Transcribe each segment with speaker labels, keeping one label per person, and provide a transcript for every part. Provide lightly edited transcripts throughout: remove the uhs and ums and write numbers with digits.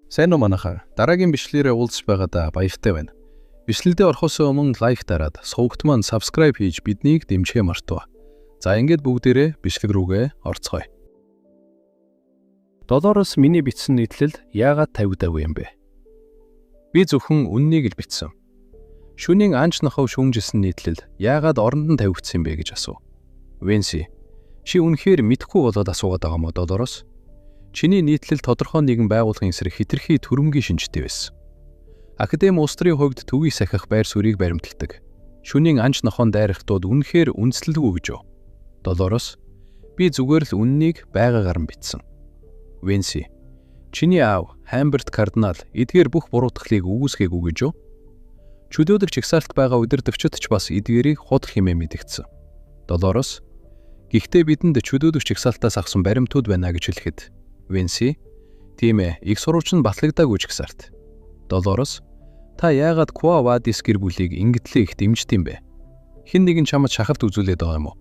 Speaker 1: Сайн уу, манайхаа. Дараагийн бичлэгээрээ уулзч байгаадаа баяртай байна. Бичлэгдээ орохоос өмнө like дараад, сувагт маань subscribe хийж биднийг дэмжихээ мартав. За, ингээд бүгдээрээ бичлэг рүүгээ орцгоё. Долорес, миний бичсэн нийтлэл яагаад тавигдаагүй юм бэ? Би зөвхөн үнэнийг л бичсэн. Шөнийн анч нохойг шүүмжилсэн нийтлэл яагаад оронд нь тавигдсан юм бэ гэж асуув. Венси. Чи үнэхээр мэдэхгүй болоод асуугаад байгаа юм уу, Долорес? Чиний нийтлэл тодорхой нэгэн байгууллагын эсрэг хэтэрхий түрэмгий шинжтэй байсан. Академи улс төрийн хувьд төвийг сахих байр суурийг баримталдаг. Шөнийн анч нохойн дайралтууд үнэхээр үндэслэлгүй гэж юу? Долорес. Би зүгээр л үнэнийг байгаагаар нь бичсэн. Венси. Чиний аав Хамберт кардинал эдгээр бүх буруутгалыг үгүйсгээгүй гэж юу? Чөлөөлөх жагсаалт байгаа удирдагчид ч бас эдгээрийг худал хэмээн мэдэгдсэн. Долорес. Гэхдээ бидэнд чөлөөлөх жагсаалтаас авсан баримтууд байна гэж хэлэхэд, Венси. Тийм ээ, их сурвалж нь батлагдаагүй жагсаалт. Долорес. Та яагаад Куа Вадис гэр бүлийг ингэтлээ их дэмждэг юм бэ? Хэн нэгэн чамд шахалт үзүүлээд байгаа юм уу?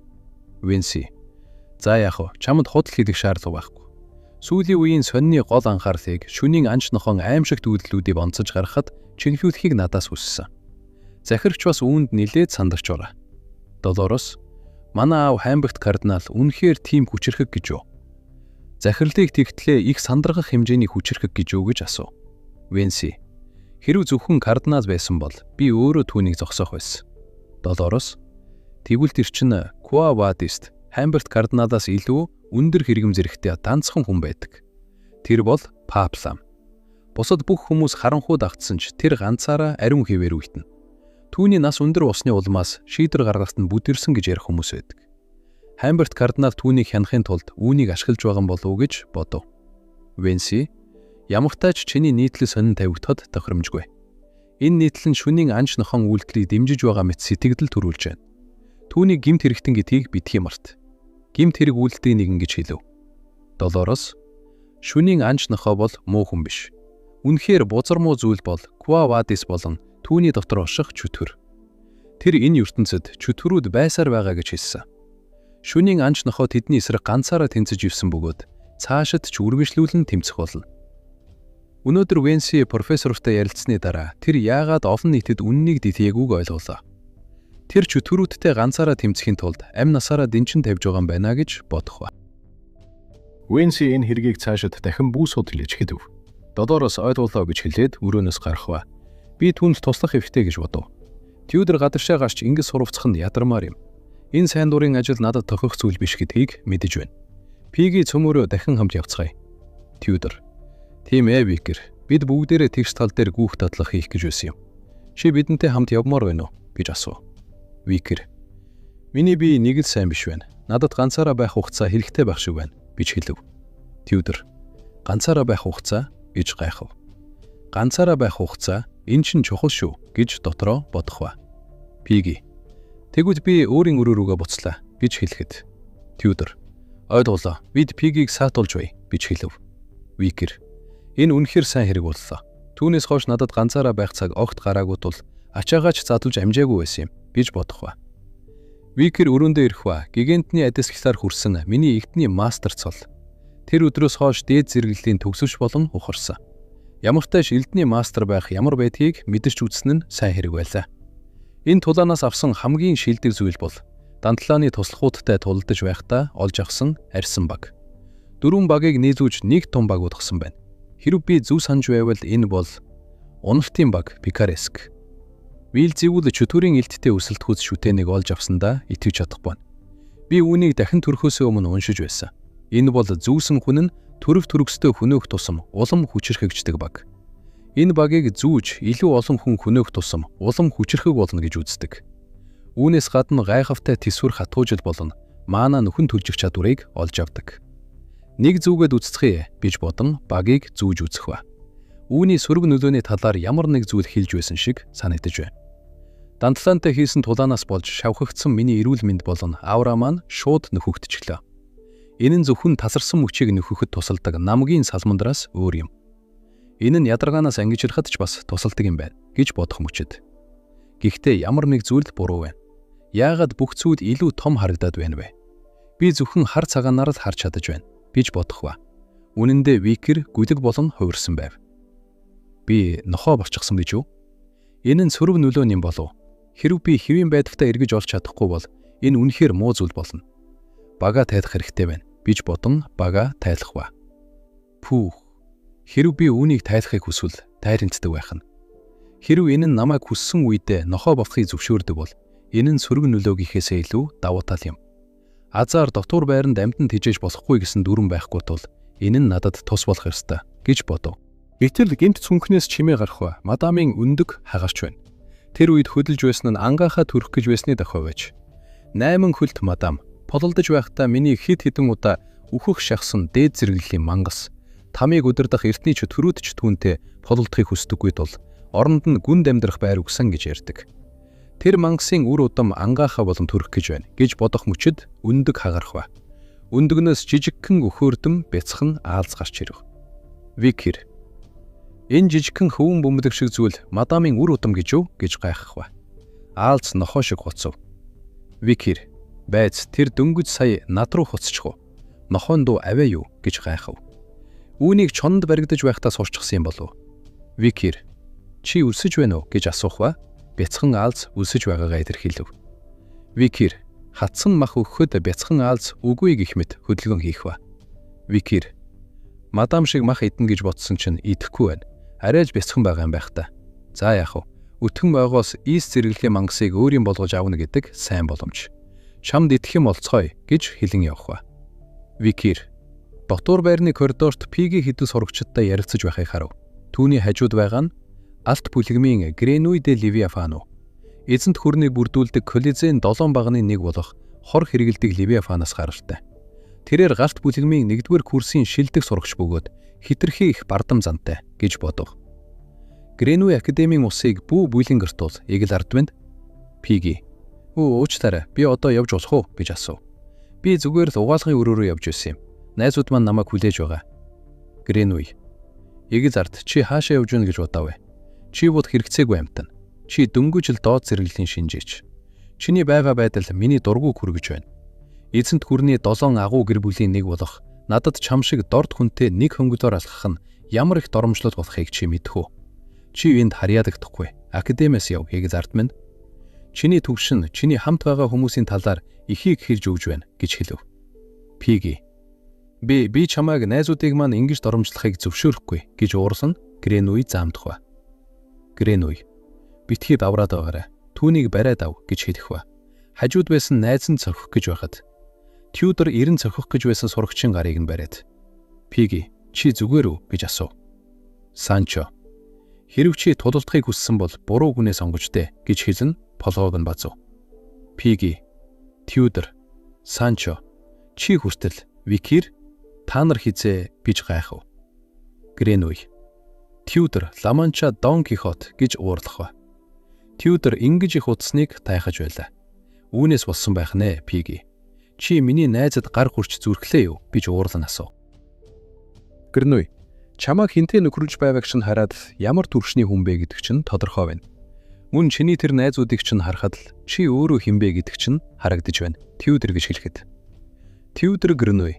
Speaker 1: Венси. За, яах вэ? Чамд худал хэлэх шаардлага байхгүй. Сүүлийн үеийн сонины гол анхаарлыг шөнийн анч нохойн аймшигт үйлдэлүүдийг онцож гаргахад чиглүүлэхийг надаас хүссэн. Захирагч бас үүнд нилээд сандарч байгаа. Долорес. Манай аав Хамберт кардинал үнэхээр тийм хүчирхэг гэж юу? Захирлыг тэгтлээ их сандаргах хэмжээний хүчирхэг гэж юу гэж асуув. Венси. Хэрэв зөвхөн кардинал байсан бол би өөрөө түүнийг зогсоох байсан. Долорес. Тэгвэл тэр чинь Куа Вадист Хамберт кардиналаас илүү өндөр хэрэгэм зэрэгтэй ганцхан хүн байдаг. Тэр бол Пап лам. Бусад бүх хүмүүс харанхуйд автсан ч тэр ганцаараа ариун хэвээр уйтна. Түүний нас өндөр болсны улмаас шийдвэр гаргахад нь бүдэрсэн гэж ярих хүмүүс байдаг. Хамберт кардинал түүнийг хянахын тулд үүнийг ашиглаж байгаа юм болов уу гэж бодов. Венси. Ямагтай ч чиний нийтлэл сонин тавигдахад тохиромжгүй. Энэ нийтлэл нь шөнийн анч нохойн үйлдэлийг дэмжиж байгаа мэт сэтгэгдэл төрүүлж байна. Түүнийг гэмт хэрэгтэн гэдгийг битгий март. Гэмт хэрэг үйлдлийн нэгэн гэж хэлэв. Долорос. Шөнийн анч нохой бол муу хүн биш. Үнэхээр бузар муу зүйл бол Куа Вадис болон түүний дотор орших чөтгөр. Тэр энэ ертөнцид чөтгөрүүд байсаар байгаа гэж хэлсэн. Шөнийн анч нохой тэдний эсрэг ганцаараа тэмцэж ирсэн бөгөөд цаашид ч үргэлжлүүлэн тэмцэх болно. Өнөөдөр Венси профессортой ярилцсаны дараа тэр яагаад олон нийтэд үнэнийг дэлгээгүйг ойлголоо. Тэр чөтгөрүүдтэй ганцаараа тэмцэхийн тулд амь насаараа дэнчин тавьж байгаа юм байна гэж бодох ба. Венси энэ хэргийг цаашид дахин бүү судалж хэлэв. Долорос ойлголоо гэж хэлээд өрөөнөөс гарах ба. Би түүнд туслах эвтэй гэж бодов. Тюдор гадагшаа гарч ингэж сурвалцах нь ядармаар юм. Энэ сайн дурын ажил надад тохирох зүйл биш гэдгийг мэдэж байна. Пиги цөмөөрөө дахин хамт явцгаая. Тюдор. Тийм ээ, Викер. Бид бүгдээрээ тэгш тал дээр гүйх дадлага хийх гэж байсан юм. Чи бидэнтэй хамт явмаар байна уу гэж асуув. Викер. Миний бие нэг л сайн биш байна. Надад ганцаараа байх хугацаа хэрэгтэй байх шиг байна гэж хэлэв. Тюдор. Ганцаараа байх хугацаа гэж гайхав. Ганцаараа байх хугацаа, энэ чинь чухал шүү гэж дотроо бодох ба. Пиги. Тэгвэл би өөрийн өрөө рүүгээ буцлаа гэж хэлэхэд, Тюдор. Ойлголоо. Бид Пигийг саатуулж бай гэж хэлэв. Викер. Энэ үнэхээр сайн хэрэг боллоо. Түүнээс хойш надад ганцаараа байх цаг огт гараагүй тул ачаагаа ч задлж амжаагүй байсан юм гэж бодох ба. Викер өрөөндөө ирэх ба гигантны адислалаар хүрсэн миний эртний мастер цол. Тэр өдрөөс хойш дээд зэрэглэлийн төгсөж болон ухарсан. Ямагтай ч элдний мастер байх ямар байдгийг мэдэрч үзсэн нь сайн хэрэг байлаа. Энэ тулаанаас авсан хамгийн шилдэг зүйл бол дантлааны туслахуудтай тулалдаж байхдаа олж авсан арьсан баг. Дөрвөн багийг нийлүүлж нэг том баг болгосон байна. Хэрэв би зөв санаж байвал энэ бол уналтын баг Пикареск. Вилзевул чөтгөрийн элдтэй өрсөлдөхүйц шүтээнийг олж авсандаа итгэж чадахгүй байна. Би үүнийг дахин төрөхөөсөө өмнө уншиж байсан. Энэ бол зүүсэн хүн нь төрөв төрөксдөө хөнөөх тусам улам хүчирхэгждэг баг. Энэ багийг зүүж илүү олон хүн хөнөөх тусам улам хүчирхэг болно гэж үздэг. Үүнээс гадна гайхавтай тэсвэр хатуужил болон маана нөхөн түлжих чадварыг олж авдаг. Нэг зүгээд үзцгээе гэж бодон багийг зүүж үзэх ба. Үүний сөрөг нөлөөний талаар ямар нэг зүйл хэлж байсан шиг санагдаж байна. Дантлаантай хийсэн тулаанаас болж шавхагдсан миний эрүүл мэнд болон аура маань шууд нөхөгдчихлөө. Энэ нь зөвхөн тасарсан мөчийг нөхөхөд тусалдаг намгийн салмандраас өөр юм. Энэ нь ядаргаанаас ангижрахад ч бас тусалдаг юм байна гэж бодох мөчид. Гэхдээ ямар нэг зүйл буруу байна. Яагаад бүх зүйл илүү том харагдаад байна вэ? Би зөвхөн хар цагаанаар л харж чадаж байна гэж бодох ба. Үнэн дээр Викер гүлэг болон хувирсан байв. Би нохоо болчихсон гэж юу? Энэ нь сөрөг нөлөө юм болов? Хэрв би хэвийн байдалтай эргэж олж чадахгүй бол энэ үнэхээр муу зүйл болно. Бага тайлах хэрэгтэй байна. Биж бодон бага тайлах ба. Пүүх. Хэрв би үүнийг тайлахыг хүсвэл тайрантдаг байх нь. Хэрв энэ нь намайг хүссэн үедээ нохоо болохыг зөвшөөрдөг бол энэ нь сөрөг нөлөө гэхээсээ илүү давуу тал юм. Азаар дотуур байранд амьтан тижээж болохгүй гэсэн дүрм байхгүй тул энэ нь надад тус болох ёстой гэж бодов. Гэтэл гэмт цүнхнээс чимээ гарах ба мадамын өндөг хагарч байна. Тэр үед хөдөлж байсан нь ангаахаа төрөх гэж байсны дохио байж. 8 хөлт мадам пололдож байхдаа миний хэд хэдэн удаа үхэх шахсан дээд зэрэглэлийн мангас тамыг удирдах эртний чөтгөрүүд ч түүнтэй пололдохыг хүсдэггүй тул оронд нь гүнд амьдрах байр өгсөн гэж ярьдаг. Тэр мангасын үр удам ангаахаа болон төрөх гэж байна гэж бодох мөчид өндөг хагарах ба. Өндөгнөөс жижигхэн өхөөрдөм бяцхан аалз гарч ирэв. Викер. Энэ жижигхэн хөвөн бөмбөлөг шиг зүйл мадамын үр удам гэж юу гэж гайхах ба. Аалз нохоо шиг хуцав. Викер. Байц тэр дөнгөж сая над руу хуцчих уу? Нохойн дуу аваа юу гэж гайхав. Үүнийг чонд баригдаж байхдаа сурчсан юм болов. Викер. Чи өлсөж байна уу гэж асуух ба. Бяцхан аалз өлсөж байгаагаа илэрхийлэв. Викер хатсан мах өгөхөд бяцхан аалз үгүй гэх мэт хөдөлгөөн хийх ба. Викер мадам шиг мах идэнэ гэж бодсон чинь идэхгүй байна. Арай л бяцхан байгаа юм байх та. За яах вэ? Өтгөн байгоос ийс зэрэглэлийн мангасыг өөрийн болгож авна гэдэг сайн боломж. Чамд идэх юм олцгоё гэж хэлэн явах ба. Викер дотуур байрны коридорт Пиги хэдэн сурагчидтай ярилцаж байхыг харав. Түүний хажууд байгаа нь Алт бүлэгмийн Гренуй де Левиафано. Эзэнт хүрнийг бүрдүүлдэг Колизеын 7 баганы нэг болох хор хэрэгэлдэг Левиафанаас гаралтай. Тэрээр галт бүлэгмийн 1-р курсын шилдэг сурагч бөгөөд хитрхи их бардам зантай гэж бодов. Гренуй академийн усыг бүү бүлэнгэрт бол эгэл ардвэнд Пиги. Өө уучлаарай, би одоо явж болох уу гэж асуув. Би зүгээр л угаалгын өрөө рүү явж байсан юм. Найзууд маань намайг хүлээж байгаа. Гренуй. Эгэл ард чи хаашаа явж байна гэж бодоов вэ? Чи бод хэрэгцээгүй амьтан. Чи дөнгөж л доод зэрэглэлийн шинжээч. Чиний байгаа байдал миний дургүйг хүргэж байна. Эзэнт гүрний 7 агуу гэр бүлийн нэг болох надад чам шиг дорд хүнтэй нэг хөнгөлөөр алхах нь ямар их доромжлол болохыг чи мэдэх үү? Чи энд харьяалагдахгүй. Академиас яв хийг зард минь. Чиний төвшин чиний хамт байгаа хүмүүсийн талаар ихийг хэлж өгж байна гэж хэлв. Пиги. Би чамайг найзуудыг маань ингэж доромжлохыг зөвшөөрөхгүй гэж уурлан Гренуй заамдах ба. Гренуй. Битгий давраад байгаарай. Түүнийг бариад ав гэж хэлэх ба. Хажууд байсан найз нь цохих гэж байхад Тюдор 90 цохих гэж байсан сурагчийн гарыг нь бариад. Пиги, чи зүгээр үү гэж асуув. Санчо. Хэрв чи тулалдахыг хүссэн бол буруу хүнээ сонгож дээ гэж хэлэн полгоог нь базав. Пиги, Тюдор, Санчо, чи хүртэл Викер та нар хизээ биж гайхав. Гренуй. Тюдор Ламанча Дон Кихот гэж уурлах ба. Тюдор ингэж их утасныг тайхаж байлаа. Үүнээс болсон байх нэ, Пиги. Чи миний найзад гар хүрч зүрхлээ юу гэж уурлан асуув. Гэрнүй. Чамайг хинтээ нөхөрлж байгааг чинь хараад ямар төршний хүн бэ гэдэг чинь тодорхой байна. Мөн чиний тэр найзуудыг чинь харахад л чи өөрөө хэн бэ гэдэг чинь харагдаж байна. Тюдор гэж хэлэхэд. Тюдор Гэрнүй.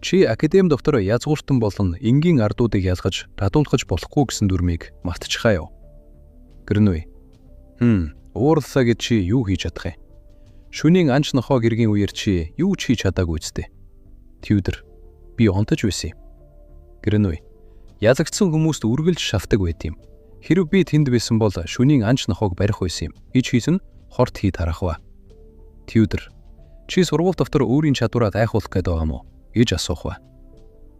Speaker 1: Чи академи дотор язгууртан болон энгийн ардуудыг ялгаж радуулгаж болохгүй гэсэн дүрмийг мартчихаа юу? Гэрнүй. Уурлаа гэж чи юу хийж чадах юм? Шөнийн анч нохоо гэргийн үеэр чи юу ч хийж чадаагүй үсттэй. Тюдор. Би онтож байсан юм. Гэрнүй. Ялагдсан хүмүүст үргэлж шавтаг байт юм. Хэрв би тэнд байсан бол шөнийн анч нохоог барих байсан юм. Гэж хийсэн хорт хий тарах ба. Тюдор. Чи сургууль дотор өөрийн чадвараа айхуулах гээд байгаа юм уу? Гэж асуух ба.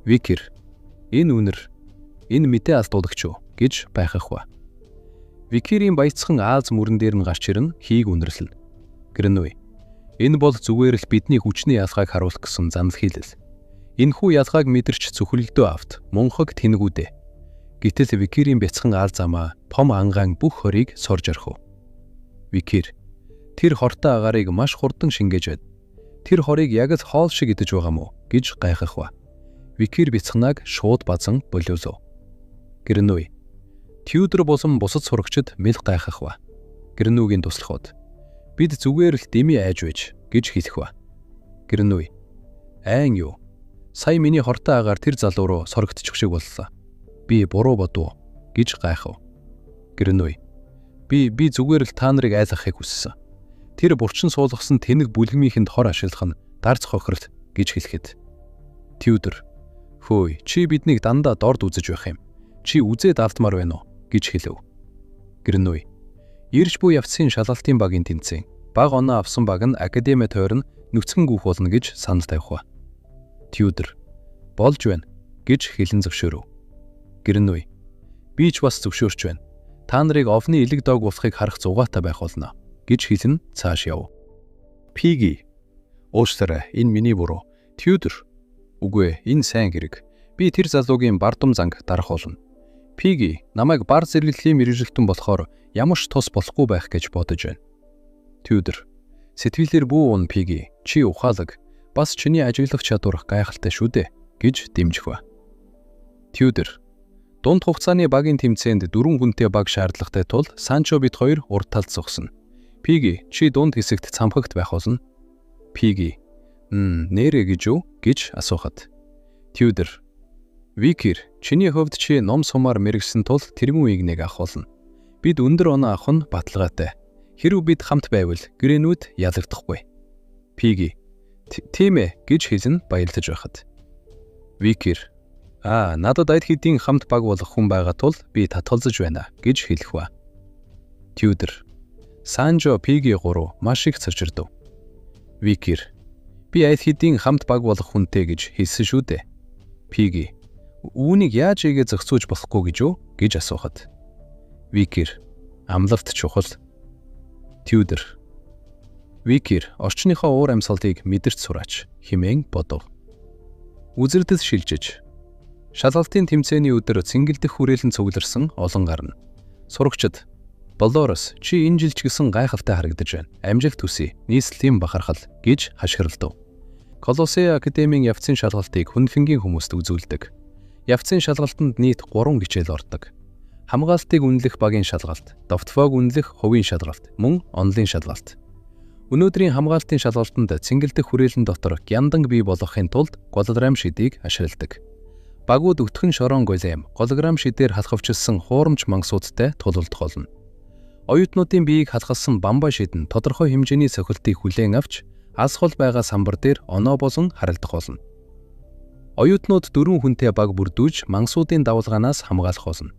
Speaker 1: Викер. Энэ үнэр энэ мэдээ алдуулагч юу гэж байхах ба. Викерийн баяцхан Ааз мөрөн дээр нь гарч ирэн хийг үнэрлэнэ. Гэрнүй. Энэ бол зүгээр л бидний хүчний ялгааг харуулах гэсэн занал хийлэл. Энэхүү ялгааг мэдэрч цөхрөлдөө авт мунхаг тэнгүүдээ. Гэтэл Викерийн бяцхан аал замаа пом ангаан бүх хорийг сорж орхив. Викер тэр хортой агарыг маш хурдан шингээж байд. Тэр хорыг яг л хоол шиг идэж байгаа мó гэж гайхах ба. Викер бяцхнааг шууд базан болиулав. Гэрнүй. Тюдор болон бусад сурагчид мэл гайхах ба. Гэрнүүгийн туслахуд бид зүгээр л дими айж байж гэж хэлэх ба. Гэрнүй. Айн юу? Сая миний хортой агаар тэр залуу руу сорогдчих шиг боллоо. Би буруу бодов. Гэж гайхав. Гренуй. Би зүгээр л та нарыг айлгахыг хүссэн. Тэр бурчин суулгасан тэнэг бүлгмийнхэнд хор ашиглах нь дарц хохирол гэж хэлэхэд. Тюдор. Хөөе, чи биднийг дандаа дорд үзэж байх юм. Чи үзээд алдмаар байна уу? Гэж хэлэв. Гренуй. Ирж буй явцын шалгалтын багийн тэмцээн. Баг оноо авсан баг нь академи тойрон нүцгэн гүөх болно гэж санал тавих ба. Тюдор. Болж байна гэж хэлэн зөвшөөрөв. Гренуй. Би ч бас зөвшөөрч байна. Та нарыг овны элэг дог болохыг харах зугаатай байх болно гэж хэлэн цааш яв. Пиги. Уучлаарай, энэ миний буруу. Тюдор. Үгүй ээ, энэ сайн хэрэг. Би тэр залуугийн бардам занг дарах болно. Пиги, намайг бар зэрэглэлийн мэргэжилтэн болохоор ямар ч тус болохгүй байх гэж бодож байна. Тюдор. Сэтгэлээр бүү уун Пиги. Чи ухаалаг. Бас чиний ажиглах чадвар гайхалтай шүү дээ гэж дэмжих ба. Тюдор. Дунд хугацааны багийн тэмцээнд 4 хүнтэй баг шаардлагатай тул Санчо бид хоёр урд талд зогсно. Пиги, чи дунд хэсэгт цамхагт байх болно. Пиги. Нэрэ гэж юу гэж асуухад. Тюдор. Викер, чиний хувьд чи ном сумаар мэрэгсэн тул тэргүүн үеийг нэг авах болно. Бид өндөр оноо авах нь баталгаатай. Хэрв бид хамт байвал грэнүүд ялагдахгүй. Пиги. Тийм ээ гэж хэлэн баярлаж байхад. Викер. Аа, надад аль хэдийн хамт баг болох хүн байгаа тул би татгалзаж байна гэж хэлэх ба. Тюдор. Санжо Пиги 3 маш их цочирдов. Викер. Би аль хэдийн хамт баг болох хүнтэй гэж хэлсэн шүү дээ. Пиги. Үүнийг яаж ийгээ зохицуулж болохгүй гэж юу гэж асуухад. Викер. Амлалт чухал. Тюдор. Викер орчныхоо уур амьсгалыг мэдэрч сураач хэмээн бодов. Үзэрдэл шилжиж. Шалгалтын тэмцээний өдөр цэнгэлдэх хүрээлэн цугларсан олон гарна. Сурагчид Долорес чи энэ жил ч гэсэн гайхалтай харагдаж байна. Амжилт хүсье. Нийслэлийн бахархал гэж хашгиралдав. Колосеа академийн явцын шалгалтыг хүндлэнгийн хүмүүст үзүүлдэг. Явцын шалгалтанд нийт 3 хичээл ордог. Хамгаалтыг үнэлэх багийн шалгалт, довтвоог үнэлэх хувийн шалгалт, мөн онлын шалгалт. Өнөөдрийн хамгаалтын шалгалтанд цэнгэлдэх хүрээлэн дотор гяндан бий болгохын тулд голограм шидийг ашигладаг. Багууд өтгөн шорон голем, голограм шидээр халахвчилсан хуурамч мангасуудтай тулалдах болно. Оюутнуудын биеийг халахалсан бамбай шид нь тодорхой хэмжээний цохилтыг хүлээн авч алс хол байгаа самбар дээр оноо болон харагдах болно. Оюутнууд 4 хүнтэй баг бүрдүүлж мангасуудын давалгаанаас хамгаалах болно.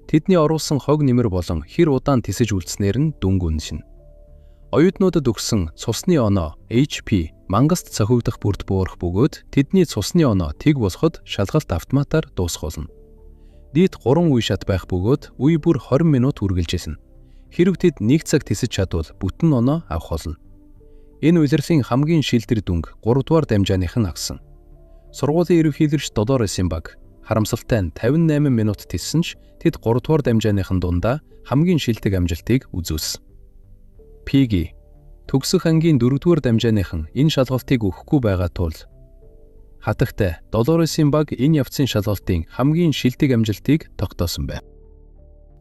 Speaker 1: Тэдний оруулсан хог нэмэр болон хэр удаан тисэж үлдснээр нь дүнг үнэшнэ. Оюутнуудад өгсөн цусны оноо HP мангаст цохигдох бүрд буурах бөгөөд тэдний цусны оноо тэг болоход шалгалт автоматар дуусах болно. Нийт 3 үе шат байх бөгөөд үе бүр 20 минут үргэлжилнэ. Хэрв тэд 1 цаг тисэж чадвал бүтэн оноо авах болно. Энэ улирлын хамгийн шилдэр дүнг 3 дугаар дамжааных нь агсан. Сургуулийн ерөнхийлөгч Долоресын баг харамсалтай нь 58 минут тиссэн ч тэд 3 дугаар дамжааныхан дундаа хамгийн шилдэг амжилтыг үзүүлсэн. Пиги төгсөх ангийн 4 дугаар дамжааныхан энэ шалгалтыг өгөхгүй байгаа тул хатагтай Долоресын баг энэ явцын шалгалтын хамгийн шилдэг амжилтыг тогтоосон байв.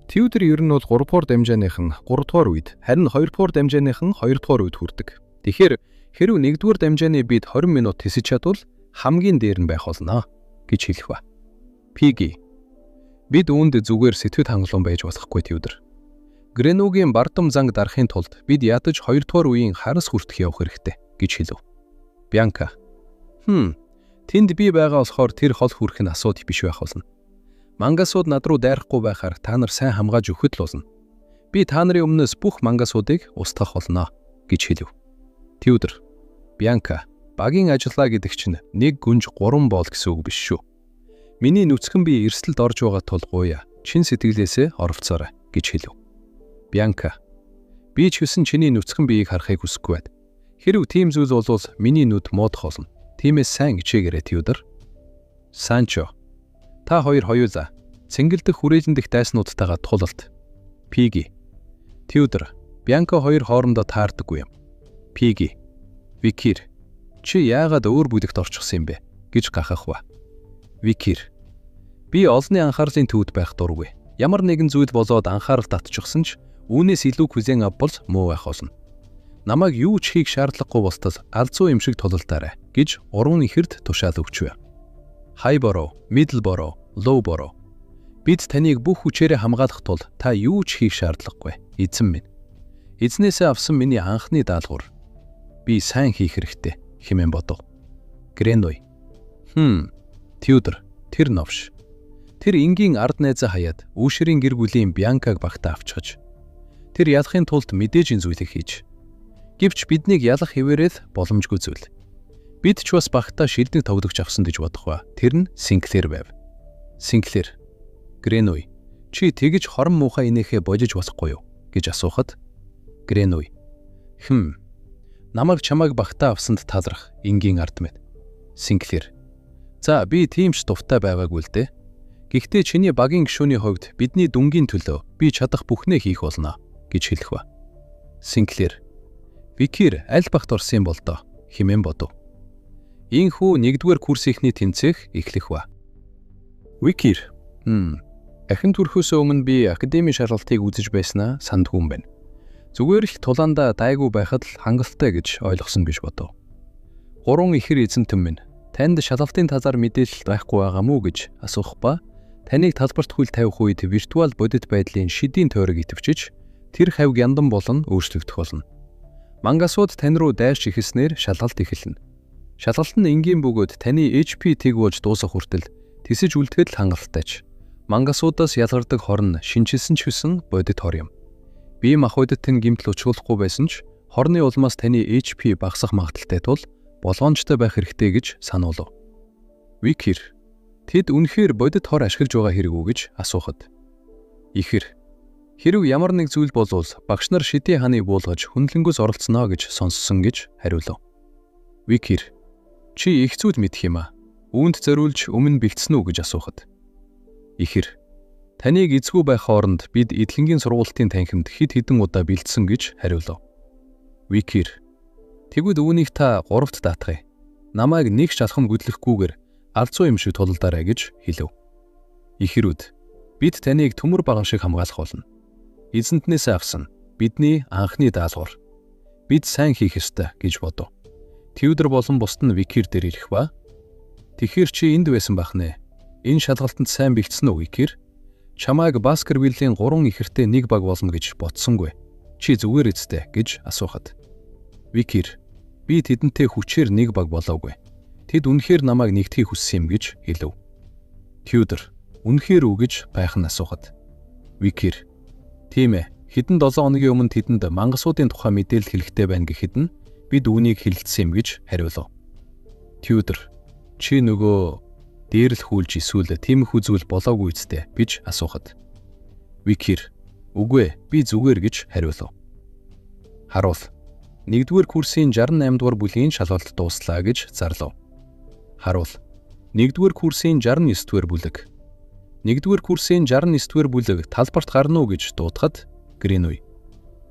Speaker 1: Тюдор ер нь бол 3 дугаар дамжааных нь 3 дугаар үед харин 2 дугаар дамжааных нь 2 дугаар үед хүрдэг. Тэгэхээр хэрв 1 дугаар дамжааны бид 20 минут тисэж чадвал хамгийн дээр нь байх болно гэж хэлэх ба. Пиги. Бид үүнд зүгээр сэтгэл хангалуун байж болохгүй Тюдор. Гренугийн бардам занг дарахын тулд бид ядаж 2 дугаар үеийн харас хүртэх явах хэрэгтэй гэж хэлв. Бьянка. Тэнд би байгаа болохоор тэр хол хүрэх нь асуудал биш байх болно. Мангасууд над руу дайрахгүй байхаар та нар сайн хамгааж өгөхөд л болно. Би та нарын өмнөөс бүх мангасуудыг устгах болно гэж хэлв. Тюдор. Бьянка, багийн ажиллаа гэдэг чинь нэг гүнж 3 боол гэсэн үг биш шүү. Миний нүцгэн бие эрсдэлд орж байгаа тул гуяа. Чин сэтгэлээсээ оролцоорой гэж хэлв. Бьянка, би ч гэсэн чиний нүцгэн биеийг харахыг хүсэхгүй байна. Хэрв тийм зүйл болвол миний нүд муудах болно. Тиймээс сайн хичээгээрэй Тюдор. Санчо, та хоёр хоёулаа цэнгэлдэх хүрээлэн дэх дайснуудтайгаа тулалд. Пиги, Тюдор, Бьянка хоёр хоорондоо таардаггүй юм. Пиги, Викир, чи яагаад өөр бүлэгт орчихсон юм бэ гэж гахах ба. Викир, би олонний анхаарлын төвд байх дургүй. Ямар нэгэн зүйл болоод анхаарал татчихсан ч үүнээс илүү хүлээн авбал муу байх болно. Намайг юу ч хийх шаардлагагүй болтол алзуу юм шиг тулалдаарай гэж уран ихэрд тушаал өгчвэ. High Borough, Middle Borough, Low Borough. Бид таныг бүх хүчээрээ хамгаалах тул та юу ч хийх шаардлагагүй, эзэн минь. Эзнээсээ авсан миний анхны даалгавар. Би сайн хийх хэрэгтэй, хэмээн бодов. Гренуй. Тюдор, тэр новш. Тэр энгийн ард найзаа хаяад Үүшерийн гэр бүлийн Бьянкаг багтаа авчхаж. Тэр ялахын тулд мэдээж энэ зүйлийг хийж. Гэвч биднийг ялах хэвээрэл боломжгүй зүйл. Бид ч бас багтаа шилдэг тоглогч авсан гэж бодох ба. Тэр нь Синклер байв. Синклер. Гренуй, чи тэгж хорон муухай инээхээ божиж болохгүй юу гэж асуухад Гренуй. Намайг чамайг багтаа авсанд таларх, энгийн ард мэд. Синклер. За би тийм ч дуртай байгаагүй л дээ. Гэхдээ чиний багийн гишүүний хувьд бидний дүнгийн төлөө би чадах бүхнээ хийх болно гэж хэлэх ба. Синклер. Викер аль багт орсон юм бол доо хэмээн бодов. Ийхүү 1-р курсийнхний тэмцээх эхлэх ба. Викер. Ахин төрхөөсөө өмнө би академийн шалгалтыг үзэж байснаа сандгүй юм байна. Зүгээр л тулаандаа дайгүй байхад л хангалттай гэж ойлгосон гэж бодов. 3 ихэр эзэнтэн минь танд шалгалтын талаар мэдээлэл байхгүй байгаа мүү гэж асуух ба таныг талбарт хөл тавих үед виртуал бодит байдлын шидийн тойрог идэвчиж тэр хавьг яндан болон өөрчлөгдөх болно. Мангасууд тань руу дайрч эхэлснээр шалгалт эхэлнэ. Шалгалт нь энгийн бөгөөд таны HP тэг болж дуусах хүртэл тэсэж үлдэхэд л хангалттай ч. Мангасуудаас ялгардаг хор нь шинэчилсэн ч гэсэн бодит хор юм. Бие махбодод тань гэмтэл учруулахгүй байсан ч хорны улмаас таны HP багасах магадлалтай тул болгоомжтой байх хэрэгтэй гэж сануулв. Викер. Тэд үнэхээр бодит хор ашиглаж байгаа хэрэг үү гэж асуухад. Ихэр. Хэрв ямар нэг зүйл болвол багш нар шидийн ханыг буулгаж хүндлэнгүүс оролцсноо гэж сонссон гэж хариулв. Викер. Чи их зүуд мэдэх юм аа. Үүнд зориулж өмнө бэлдсэн үү гэж асуухад. Ихэр. Таныг эзгүй байх хооронд бид эдлэнгийн сургуулийн танхимд хэд хэдэн удаа бэлдсэн гэж хариулв. Викер. Тэгвэл үүнийг та 3-т даатгая. Намайг нэг ч алхам хөдлөхгүйгээр галзуу юм шиг тулалдаарай гэж хэлв. Ихэрүүд. Бид таныг төмөр баган шиг хамгаалах болно. Эзэнтнээсээ авсан бидний анхны даалгавар. Бид сайн хийх ёстой гэж бодов. Тюдор болон бусд нь Викер дээр ирэх ба. Тэгэхээр чи энд байсан байх нэ. Энэ шалгалтанд сайн бэлдсэн үү Викер? Чамайг Баскервиллийн 3 ихэртэй нэг баг болно гэж бодсонгүй. Чи зүгээр эцтэй гэж асуухад. Викер. Би тэдэнтэй хүчээр нэг баг болоогүй. Тэд үнэхээр намайг нэгдэхийг хүссэн юм гэж хэлв. Тюдор. Үнэхээр үү гэж гайхан асуухад. Викер. Тийм ээ. Хэдэн 7 хоногийн өмнө тэдэнд мангасуудын тухай мэдээлэл хэлэхтэй байна гэхэд нь бид үүнийг хэлэлцсэн юм гэж хариулв. Тюдор. Чи нөгөө дээрл хүлж эсвэл тиймэрхүү зүйл болоогүй үсттэй гэж асуухад. Викер. Үгүй ээ, би зүгээр гэж хариулв. Харуул. 1-р курсын 68 дугаар бүлгийн шалгалт дууслаа гэж зарлав. Харуул. 1-р курсын 69 дугаар бүлэг. 1-р курсын 69 дугаар бүлэг талбарт гарна уу гэж дуудахад Гренуй.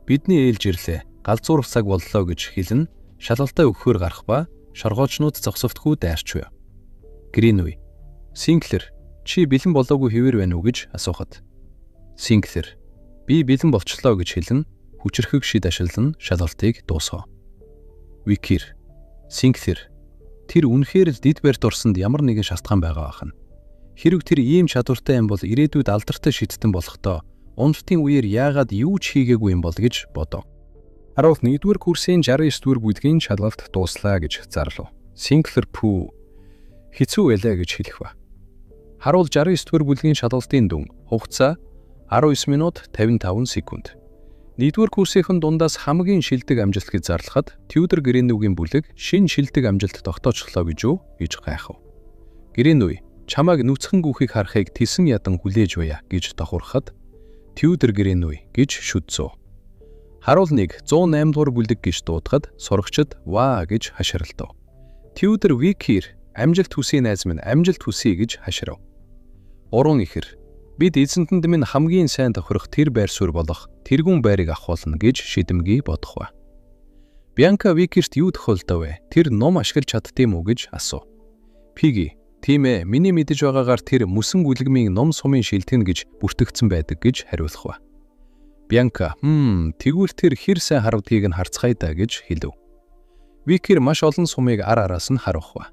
Speaker 1: Бидний ээлж ирлээ. Галзуурах цаг боллоо гэж хэлэн шалгалтаа өгөхөөр гарах ба шоргоолжнууд зогсовтгүй дайрч байв. Гренуй. Синклер, чи бэлэн болоогүй хэвээр байна уу гэж асуухад. Синклер, би бэлэн болчлоо гэж хэлэн хүчрхэг шид ашиглан шалгалтыг дуусгав. Викер. Синклер, тэр үнэхээр л дид барьд орсонд ямар нэгэн шалтгаан байгаа байх нь. Хэрв тэр ийм чадвартай юм бол ирээдүйд алдартай шидтэн болохдоо уналтын үеэр яагаад юу ч хийгээгүй юм бол гэж бодов. Харуул 1-р курсын 69-р бүлгийн шалгалт дууслаа гэж зарлав. Синклер пүү хэцүү байлаа гэж хэлэх ба. Харуул 69-р бүлгийн шалгалтын дүн хугацаа 19 минут 55 секунд. 1-р курсийнхэн дундаас хамгийн шилдэг амжилт гэж зарлахад Тюдор Гренугийн бүлэг шинэ шилдэг амжилт тогтоочлоо гэж юу гэж гайхав. Гренуй чамайг нүцгэн гүхийг харахыг тэсэн ядан хүлээж байя гэж давхархад Тюдор Гренуй гэж шүдсөө. Харуул 1 108 дугаар бүлэг гэж дуудахад сурагчид ваа гэж хашгиралдав. Тюдор Викер амжилт хүсье найз минь амжилт хүсье гэж хашгирав. 3 ихэр бид эзэнтэнд минь хамгийн сайн тохирох тэр байр суурь болох тэргүүн байрыг авах болно гэж шидэмгий бодох ба. Бьянка Викерт юу тохиолдов вэ? Тэр ном ашиглаж чаддсан уу гэж асуув. Пиги тийм ээ, миний мэдэж байгаагаар тэр мөсөн гүлгмийн ном сумын шилтгэн гэж бүртгэгдсэн байдаг гэж хариулах ба. Бьянка, тэгвэл тэр хэр сайн харагдгийг нь харцгаая да гэж хэлв. Викер маш олон сумыг ар араас нь харуулах ба.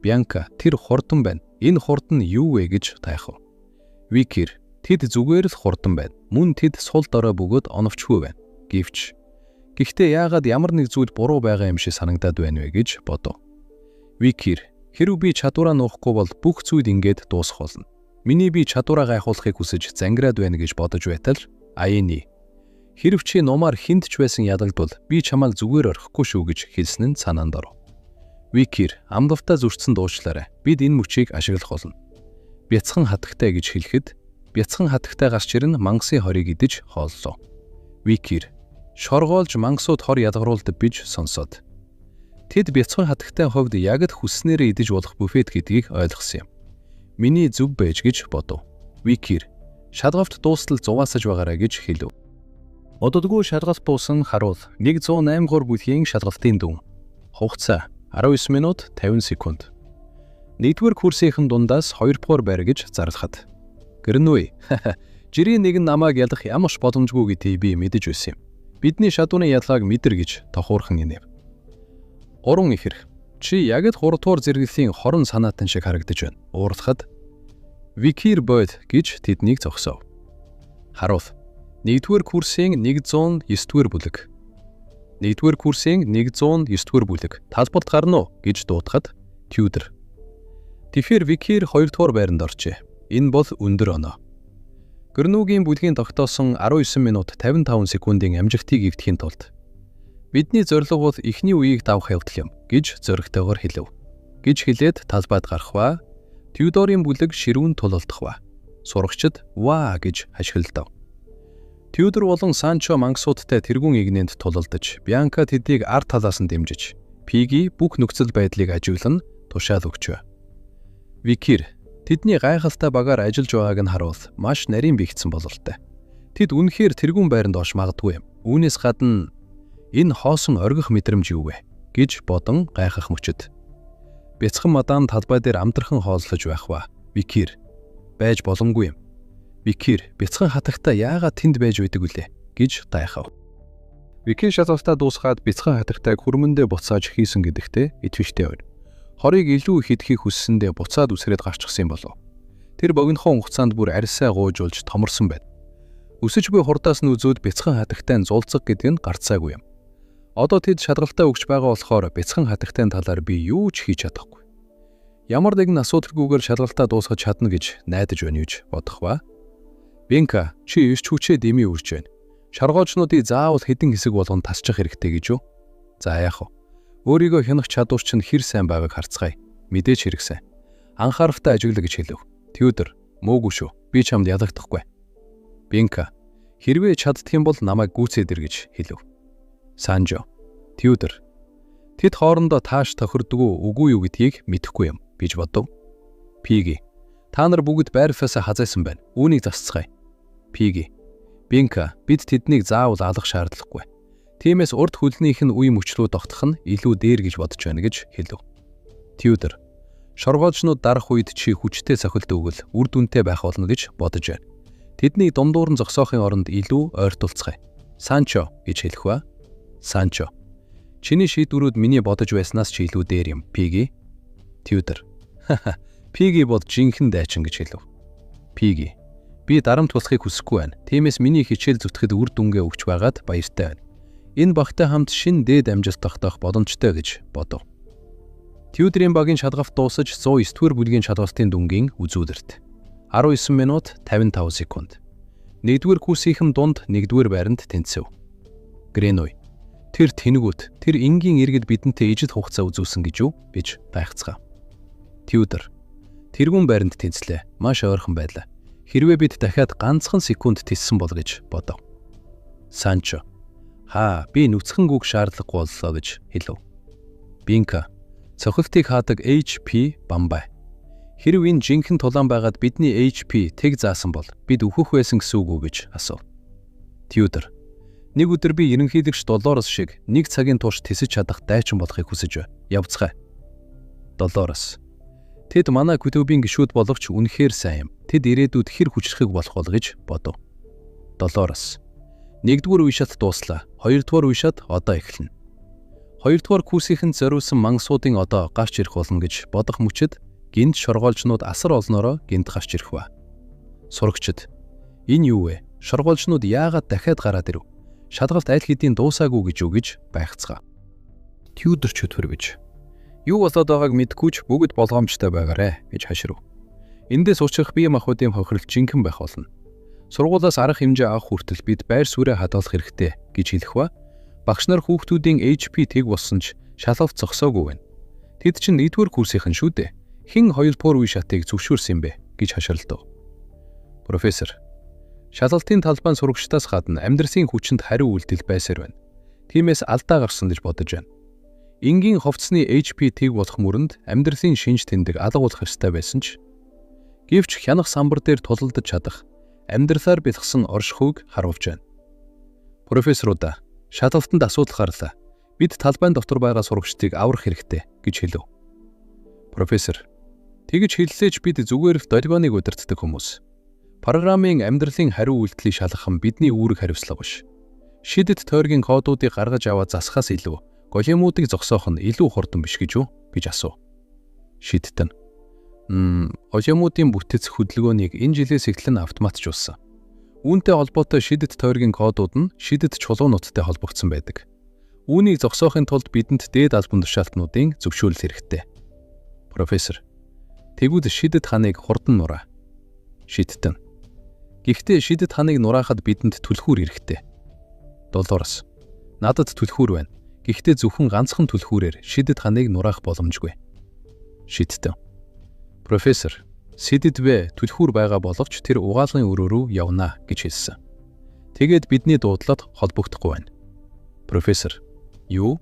Speaker 1: Бьянка, тэр хурдан байна. Энэ хурд нь юу вэ гэж тайхав. Викер, Тэд зүгээр л хурдан байна. Мөн тэд сул дорой бөгөөд оновчгүй байна. Гэвч гэхдээ яагаад ямар нэг зүйл буруу байгаа юм шиг санагдаад байна вэ гэж бодов. Викир, хэрв би чадвараа нуухгүй бол бүх зүйл ингээд дуусах болно. Миний бие чадвараа гайхуулахыг хүсэж зангираад байна гэж бодож байтал Аяны, хэрв чи нумаар хүнд ч байсан ялагдвал би чамайг зүгээр орхихгүй шүү гэж хэлсэн нь санаанд оров. Викир, амлалтаа зөрчсөн дуучлаарай. Бид энэ мөчийг ашиглах болно. Бяцхан хатагтай гэж хэлэхэд бяцхан хатагтай гарч ирэн мангасын хорыг идэж хооллоо. Викир, шоргоолж мангасууд хор ялгаруулдаг биж сонсоод. Тэд бяцхан хатагтай хувьд яг л хүсснээрээ идэж болох буфет гэдгийг ойлгосон юм. Миний зөв байж гэж бодов. Викир, шалгалт дуустал зугаасаж байгаарай гэж хэлв. Удадгүй шалгалт дуусан харуул 108 дугаар бүлгийн шалгалтын дүн. Хугацаа 19 минут 50 секунд. Нэгдүгээр курсийнхэн дундаас хоёрдугаар байр гэж зарлахад. Гэрнүй. Жирийн нэгэн намайг ялах ямар ч боломжгүй гэдгийг би мэдэж байсан юм. Бидний шадууны ялгааг мэдэр гэж тохуурхан инээв. Гурван ихэр. Чи яг л 3 дугаар зэрэглэлийн хорон санаатан шиг харагдаж байна. Уурлахад Викир бойд гэж тэднийг зогсоов. Харуул. 1-р курсын 109-р бүлэг. 1-р курсын 109-р бүлэг. Талбарт гарна уу гэж дуудахад Тюдор. Тэгэхээр Викир 2-р байранд оржээ. Энэ бол өндөр оноо. Гэрнүүгийн бүлгийн тогтоосон 19 минут 55 секундын амжилтыг эвдэхийн тулд бидний зорилго бол эхний үеийг давах явдал юм гэж зоригтойгоор хэлэв. Гэж хэлээд талбайд гарах ба Тюдорын бүлэг ширүүн тулалдах ба. Сурагчид "Ваа" гэж хашгиралдав. Тюдор болон Санчо мангасуудтай тэргүүн эгнээнд тулалдаж, Бьянка тэднийг ард талаас нь дэмжиж, Пиги бүх нөхцөл байдлыг ажиглан тушаал өгчээ. Викир тэдний гайхалтай багаар ажиллаж байгааг нь харуул маш нарийн бигдсэн бололтой. Тэд үнэхээр тэргүүн байранд орж магадгүй юм. Үүнээс гадна энэ хоосон оргих мэдрэмж юу вэ гэж бодон гайхах мөчөд. Бяцхан мадам талбай дээр амтрхан хооллож байх ба. Викир байж боломгүй юм. Викир бяцхан хатагтай яагаад тэнд байж байдаг вүлээ гэж гайхав. Викир шалгалтаа дуусгаад бяцхан хатагтайг хүрмэндээ буцааж хийсэн гэдэгтээ итгэжтэй байна. Хорыг илүү их идэхийг хүссэндээ буцаад үсрээд гарчихсан юм болов. Тэр богинохон хугацаанд бүр арьсаа гуйжуулж томорсон байна. Өсөж буй хурдаас нь үзүүд бяцхан хатагтай нь зулцаг гэдэг нь гарцаагүй юм. Одоо тэд шалгалтаа өгч байгаа болохоор бяцхан хатагтай талаар би юу ч хийж чадахгүй. Ямар нэгэн асуудалгүйгээр шалгалтаа дуусгаж чадна гэж найдаж байна гэж бодох ба. Бинка, чи эрч хүчээ дэмий үрж байна. Шоргоолжнуудыг заавал хэдэн хэсэг болгон тасчих хэрэгтэй гэж юу? За яах вэ? Өөрийгөө хянах чадвар чинь хэр сайн байгааг харцгаая. Мэдээж хэрэгсэн. Анхааралтай ажигла гэж хэлэв. Тюдор, муугүй шүү. Би чамд ялагдахгүй. Бинка, хэрвээ чаддах юм бол намайг гүйцээд ир гэж хэлэв. Санжо, Тюдор. Тэд хоорондоо тааш тохирдгоо үгүй юу гэдгийг мэдэхгүй юм гэж бодов. Пиги, та нар бүгд байрфасаа хазайсан байна. Үүнийг засцгаая. Пиги, Бинка, бид тэднийг заавал алах шаардлагагүй. Тиймээс урд хөлнийх нь үе мөчлөө тогтох нь илүү дээр гэж бодож байна гэж хэлэв. Тюдор, шоргоолжнууд дарах үед чи хүчтэй цохилт өгвөл үр дүнтэй байх болно гэж бодож байна. Тэднийг дундуур нь зогсоохын оронд илүү ойртуулцгаая. Санчо гэж хэлэх ба. Санчо, чиний шийдвэрүүд миний бодож байснаас ч илүү дээр юм. Пиги. Тюдор. Пиги бол жинхэнэ дайчин гэж хэлэв. Пиги, би дарамт болохыг хүсэхгүй байна. Тиймээс миний хичээл зүтгэхэд үр дүнгээ өгч байгаад баяртай байна. Энэ багтай хамт шинэ дээд амжилт тогтоох боломжтой гэж бодов. Тюдорын багийн шалгалт дуусаж 109-р бүлгийн шалгалтын дүнгийн үзүүлэлт. 19 минут 55 секунд. 1-р курсийнхэн дунд 1-р байранд тэнцэв. Гренуй. Тэр тэнэгүүд, тэр энгийн иргэд бидэнтэй ижил хугацаа үзүүлсэн гэж юу? Гэж гайхацгаав. Тюдор. Тэргүүн байранд тэнцлээ. Маш ойрхон байлаа. Хэрвээ бид дахиад ганцхан секунд тиссэн бол гэж бодов. Санчо. Хаа, би нүцгэн гүг шаардлагагүй боллоо гэж хэлв. Бинка. Цохилтыг хаадаг HP Бамбай. Хэрв энэ жинхэнэ тулаан байгаад бидний HP тэг заасан бол бид үхэх байсан гэсэн үг үү гэж асуув. Тюдор. Нэг өдөр би ерөнхийлөгч Долорес шиг нэг цагийн турш тэсэж чадах дайчин болохыг хүсэж байна. Явцгаая. Долорес. Тэд манай клубын гишүүд боловч үнэхээр сайн юм. Тэд ирээдүйд хэр хүчрхэг болох бол гэж бодов. Долорес. Нэгдүгээр үе шат дууслаа. Хоёрдугаар үе шат одоо эхэлнэ. Хоёрдугаар курсийнхэнд зориулсан мангасуудын одоо гарч ирэх болно гэж бодох мөчид гинт шоргоолжнууд асар олноороо гинт гарч ирэх ба. Сурагчид. Энэ юу вэ? Шоргоолжнууд яагаад дахиад гараад ирэв? Шалгалт аль хэдийн дуусаагүй гэж юу гэж байхцгаа. Тюдор чөтгөр гэж. Юу болоод байгааг мэдэхгүй ч бүгд болгоомжтой байгаарэ гэж хаширв. Эндээс учрах бие махбодын хохирол жинхэнэ байх болно. Сургуулиас арга хэмжээ авах хүртэл бид байр сууриа хадгалах хэрэгтэй гэж хэлэх ба багш нар хүүхдүүдийн HP тэг болсон ч шалгалт зогсоогүй байна. Тэд чинь 1-р курсийнхэн шүү дээ. Хэн 2-р үе шатыг зөвшөөрсөн юм бэ гэж хашралдав. Профессор шалгалтын талбайн сурагчдаас гадна амьдралын хүчинд хариу үйлдэл байсаар байна. Тиймээс алдаа гарсан гэж бодож байна. Энгийн хувцсны HP тэг болох мөрөнд амьдралын шинж тэмдэг алга болох ёстой байсан ч гэвч хянах самбар дээр тулалдаж чадах амьдралаар бэлгсэн оршихуйг харуулж байна. Профессорудаа шалгалтанд асуудал гарлаа. Бид талбайн дотор байгаа сурагчдыг аврах хэрэгтэй гэж хэлв. Профессор тэгж хэллээ ч бид зүгээр л долгионыг удирддаг хүмүүс. Программын амьдралын хариу үйлдэлийг шалгах нь бидний үүрэг хариуцлага биш. Шидэт тойргийн кодуудыг гаргаж аваад засахаас илүү големуудыг зогсоох нь илүү хурдан биш гэж үү гэж асуув. Шидтэн. Големуудын бүтэц хөдөлгөөнийг энэ жилээс эхлэн автоматжуулсан. Үүнтэй холбоотой шидэт тойргийн кодууд нь шидэт чулуунуудтай холбогдсон байдаг. Үүнийг зогсоохын тулд бидэнд дээд албан тушаалтнуудын зөвшөөрөл хэрэгтэй. Профессор. Тэгвэл шидэт ханыг хурдан нураа. Шидтэн. Гэхдээ шидэт ханыг нураахад бидэнд түлхүүр хэрэгтэй. Долорес. Надад түлхүүр байна. Гэхдээ зөвхөн ганцхан түлхүүрээр шидэт ханыг нураах боломжгүй. Шидтэн. Профессор, Сэдэд вэ түлхүүр байгаа боловч тэр угаалгын өрөө рүү явна гэж хэлсэн. Тэгээд бидний дуудлага холбогдохгүй байна. Профессор, юу?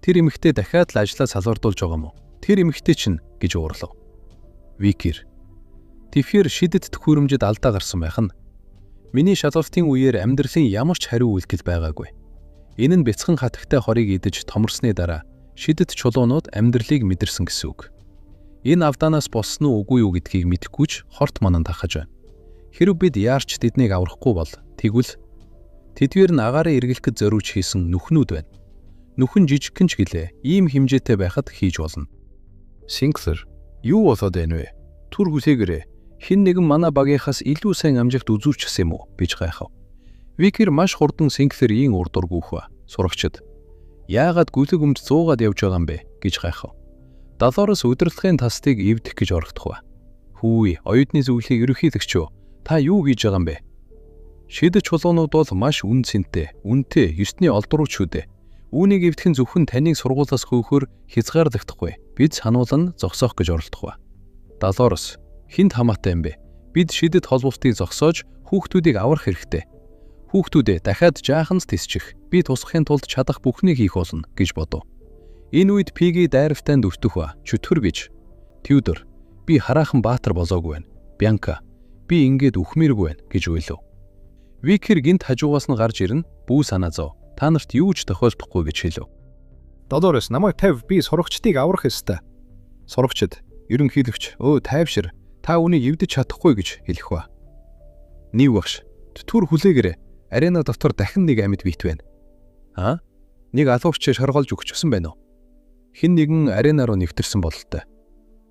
Speaker 1: Тэр эмэгтэй дахиад л ажлаа салвардуулж байгаа юм уу? Тэр эмэгтэй чинь гэж уурлав. Викер. Тэгэхээр шидэт төхөөрөмжөд алдаа гарсан байх нь. Миний шалгалтын үеэр амьдралын ямар ч хариу үйлдэл байгаагүй. Энэ нь бяцхан хатагтай хорыг идэж томорсны дараа шидэт чулуунууд амьдралыг мэдэрсэн гэсэн үг. Энэ авдаанаас болсон уу үгүй юу гэдгийг мэдэхгүй ч хорт манан тахаж байна. Хэрв бид яарч тэднийг аврахгүй бол тэгвэл тэдгээр нь агаарын эргэлтэд зориулж хийсэн нүхнүүд байна. Нүхэн жижигхэн ч гэлээ ийм хэмжээтэй байхад хийж болно. Синклер юу болоод байна вэ? Түр хүлээгээрэй. Хэн нэгэн манай багийнхаас илүү сайн амжилт үзүүлчихсэн юм уу гэж гайхав. Викер маш хурдан Синклерийн урд дургүйх ба. Сурагчид яагаад гүлэг өмд зуугаад явж байгаа юм бэ гэж гайхав. Долорес удирдлагын тастыг эвдэх гэж оролдох ба. Хүүе, оюутны зөвлөлийн ерөнхийлөгч үү? Та юу хийж байгаа юм бэ? Шидэт чулуунууд бол маш үн цэнтэй, үнэтэй, ёсны олдрууч шүү дээ. Үүнийг эвдэх нь зөвхөн таныг сургуулиас хөөхөөр хязгаарлагдахгүй. Бид сануулна зогсоох гэж оролдох ба. Долорес хэнд хамаатай юм бэ? Бид шидэт холболтыг зогсоож хүүхдүүдийг аврах хэрэгтэй. Хүүхдүүдээ дахиад жаахан тэсчих. Би туслахын тулд чадах бүхнийг хийх болно гэж бодов. Энэ үед Пиги дайравтай дүртэх ба. Чөтгөр гэж. Тюдор би хараахан баатар болоогүй байна. Бянка би ингээд үхмээргүй байна гэж уйлав. Викер гинт хажуугаас нь гарч ирнэ. Бүү санаа зов. Та нарт юу ч тохиолдохгүй гэж хэлв.
Speaker 2: Долорес намайг тавь би сурагчдыг аврах ёстой.
Speaker 1: Сурагчид ерөнхийлөгч өө тайвшир та үүнийг эвдэж чадахгүй гэж хэлэх ба. Нийв багш түр хүлээгээрэй. Арена дотор дахин нэг амьд биет байна. Аа? Нэг алуурч шоргоолж өгчихсөн байна уу? Хэн нэгэн арена руу нэвтэрсэн бололтой.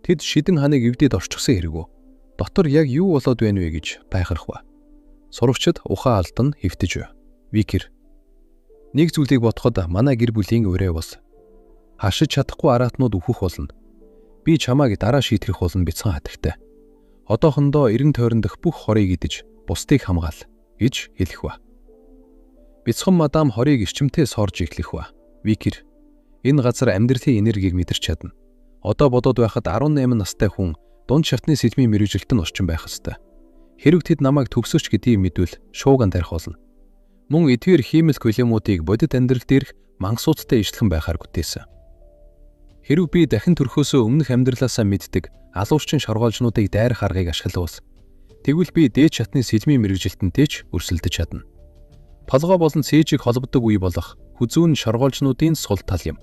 Speaker 1: Тэд шидэн ханыг эвдээд орчихсон хэрэг үү? Дотор яг юу болоод байна вэ гэж гайхрах ба. Сурагчид ухаан алдан хэвтэж байв. Викер. Нэг зүйлийг бодоход манай гэр бүлийн өрөө бол хашиж чадахгүй араатнууд өөхөх болно. Би чамайг дараа шийтгэх болно бяцхан хатагтай. Одоохондоо эргэн тойрон дэх бүх хорыг идэж бусдыг хамгаал гэж хэлэх ба. Бяцхан мадам хорыг эрчимтэй сорж эхлэх ба. Викер. Энэ газар амьдралын энергийг мэдэрч чадна. Одоо бодоод байхад 18 настай хүн дунд шатны сэлмийн мэргэжилтэн орчин байх ёстой. Хэрв тэд намайг төвсөрч гэдгийг мэдвэл шууган тарих болно. Мөн эдгээр хиймэл големуудыг бодит амьдрал дээрх мангасуудтай ишлхэн байхаар бүтээсэн. Хэрв би дахин төрхөөсөө өмнөх амьдралаасаа мэддэг алуурчин шоргоолжнуудыг дайрах аргыг ашиглавал тэгвэл би дээд шатны сэлмийн мэргэжилтэнтэй ч өрсөлдөж чадна. Толгой болон цээжийг холбодог үе болох хүзүүн шоргоолжнуудын сул тал юм.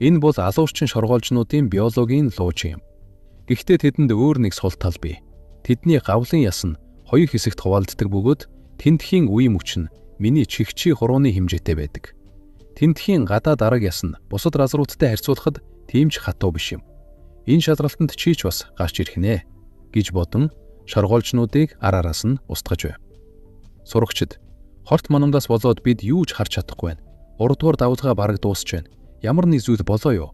Speaker 1: Энэ бол алуурчин шоргоолжнуудын биологийн лууж юм. Гэхдээ тэдэнд өөр нэг сул тал бий. Тэдний гавлын яс нь хоёр хэсэгт хуваалддаг бөгөөд тэндхийн үе мөч нь миний чихчи хурууны хэмжээтэй байдаг. Тэндхийн гадаа дараг яс нь бусад разруудтай харьцуулахад тийм ч хатуу биш юм. Энэ шалралтанд чи ч бас гарч ирэх нэ гэж бодон шоргоолжнуудыг ар араас нь устгаж байв. Сурагчид хорт манамдаас болоод бид юу ч харж чадахгүй байна. 3 дугаар давлгаа бараг дуусч байна. Ямар нэг зүйл болоо юу?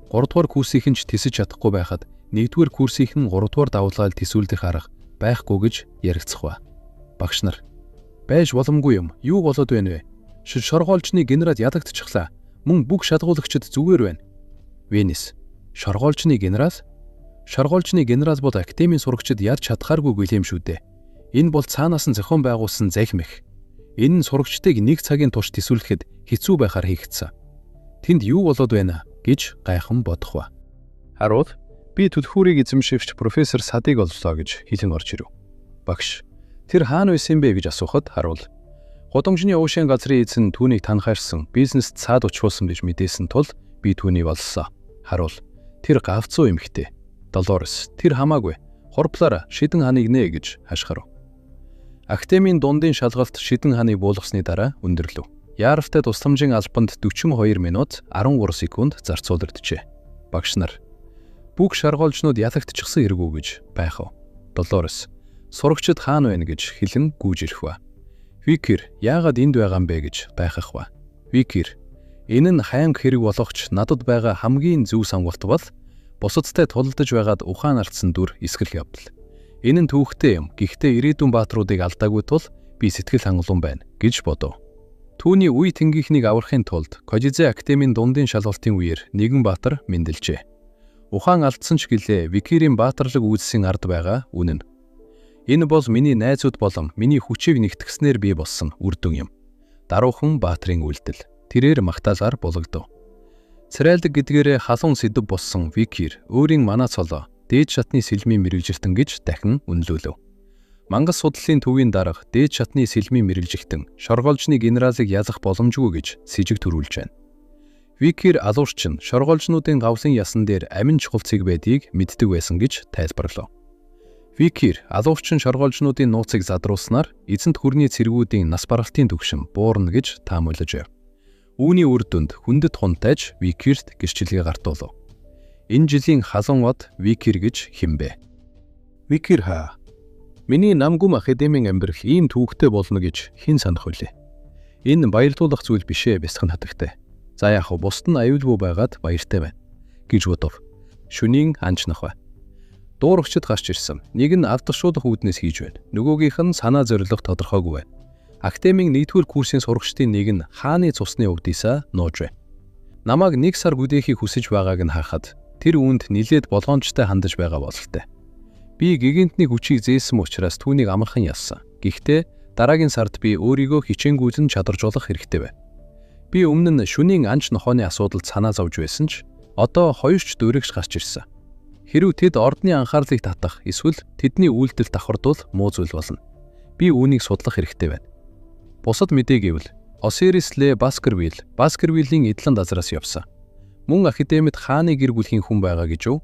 Speaker 1: 3 дугаар курсийнхэн ч тэсэж чадахгүй байхад 1 дугаар курсийнхэн 3 дугаар давлгаал тэсүүлдэх арга байхгүй гэж яригдсах ба. Багш нар байж боломгүй юм. Юу болоод байна вэ? Шоргоолжны генерал ялагдчихлаа. Мөн бүх шалгуулагчид зүгээр байна. Венис. Шоргоолжны генерал? Шоргоолжны генерал бол академийн сурагчид ялж чадхааргүй гэлээм шүү дээ. Энэ бол цаанаас нь зохион байгуулсан захим их. Энэ нь сурагчдыг нэг цагийн турш тэсүүлэхэд хэцүү байхаар хийгдсэн. Тэнд юу болоод байна гэж гайхан бодох ба. Харуул би түлхүүрийг эзэмшигч профессор Садыг оллоо гэж хэлэн орж ирэв. Багш тэр хаана байсан бэ гэж асуухад харуул гудамжны уушийн газрын эзэн түүнийг танахаарсан бизнест цаад учруулсан гэж мэдээсэн тул би түүнийг олсон. Харуул тэр гавцуу эмэгтэй. Долорес тэр хамаагүй хурблаараа шидэн ханыг нэ гэж хашгирав. Академийн дундын шалгалт шидэн ханыг буулгасны дараа өндөрлөв. Яаравтай тусламжийн албанд 42 минут 13 секунд зарцуулагджээ. Багш нар бүх шаргоолжнууд ялагдчихсан эргүү гэж байхав. Долорес сурагчид хаана байна гэж хэлэн гүйж ирэх ба. Викер яагаад энд байгаа юм бэ гэж гайхах ба. Викер энэ нь хайнг хэрэг болохч надад байгаа хамгийн зөв сонголт бол бусадтай тулалдаж байгаад ухаан алдсан дүр эсгэх явдал. Энэ нь түүхтэй юм. Гэхдээ ирээдүйн баатруудыг алдаагүй тул би сэтгэл хангалуун байна гэж бодов. Түүний үе тэнгийнхнийг аврахын тулд Кожизе академийн дундын шалгалтын үеэр нэгэн баатар мэндэлжээ. Ухаан алдсан ч гэлээ Викерийн баатарлаг үйлсийн ард байгаа үнэн. Энэ бол миний найзууд болон миний хүчийг нэгтгснээр бий болсон үр дүн юм. Даруухан баатрын үйлдэл. Тэрээр магтаалаар булагдав. Царайлаг гэдгээрээ халуун сэдэв болсон Викер өөрийн манаа цолоо дээд шатны сэлмийн мэргэжилтэн гэж дахин үнэлүүлв. Мангас судлалын төвийн дарга дээд шатны сэлмийн мэргэжилтэн шоргоолжны генералыг ялах боломжгүй гэж сэжиг төрүүлж байна. Викер алуурч нь шоргоолжнуудын гавлын ясан дээр амин чухал цэг байдгийг мэддэг байсан гэж тайлбарлав. Викер алуурч нь шоргоолжнуудын нууцыг задруулснаар эзэнт гүрний цэргүүдийн нас баралтын түвшин буурна гэж таамаглаж байв. Үүний үр дүнд хүндэт хунтайж Викерт гэрчилгээ гартуулав. Энэ жилийн халуун од Викер гэж хэн бэ? Викер хаа. Миний Намгүм академийн амьдрал ийм түүхтэй болно гэж хэн санах вүлээ? Энэ баярлуулах зүйл биш ээ бясхан хатагтай. За яах вэ? Бусд нь аюулгүй байгаад баяртай байна гэж бодов. Шөнийн анч нах бай. Дуурагчид гарч ирсэн. Нэг нь авдагшуулах үүднээс хийж байна. Нөгөөгийнх нь санаа зорилго тодорхойгүй байна. Академийн 1-р курсын сурагчдын нэг нь хааны цусны угдисаа нууж байна. Намайг нэг сар гүдээхийг хүсэж байгааг нь харахад тэр үүнд нилээд болгоомжтой хандаж байгаа бололтой. Би гигантны хүчийг зээсэн учраас түүнийг амархан ялсан. Гэхдээ дараагийн сард би өөрийгөө хичээнгүйлэн чадваржуулах хэрэгтэй байв. Би өмнө нь шөнийн анч нохооны асуудалд санаа зовж байсан ч одоо хоёр ч дуурайгч гарч ирсэн. Хэрв тэд ордны анхаарлыг татах эсвэл тэдний үйлдэл давхардвал муу зүйл болно. Би үүнийг судлах хэрэгтэй байна. Бусад мэдээ гэвэл Осирис Ле Баскервилл Баскервиллийн эдлэн газраас явсан. Мөн академид хааны гэр бүлийн хүн байгаа гэж юу?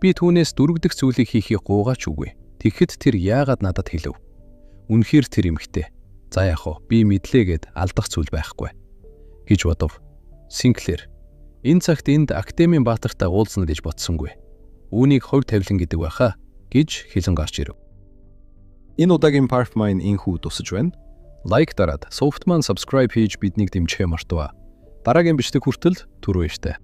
Speaker 1: Би түүнээс дөрөв дэх зүйлийг хийхийг гуйгаач үгүй. Тэгэхэд тэр яагаад надад хэлв? Үнэхээр тэр эмэгтэй. За яах вэ? Би мэдлээ гэд алдах зүйл байхгүй гэж бодов. Синклер энэ цагт энд академийн баатартай уулзна гэж бодсонгүй. Үүнийг хувь тавилан гэдэг байхаа гэж хэлэн гарч ирэв.
Speaker 2: Энэ удаагийн part маань инхүү дусаж байна.
Speaker 1: Лайк дараад, Softman subscribe хийж биднийг дэмжихээ мартаваа. Дараагийн бичлэг хүртэл түр баяртай.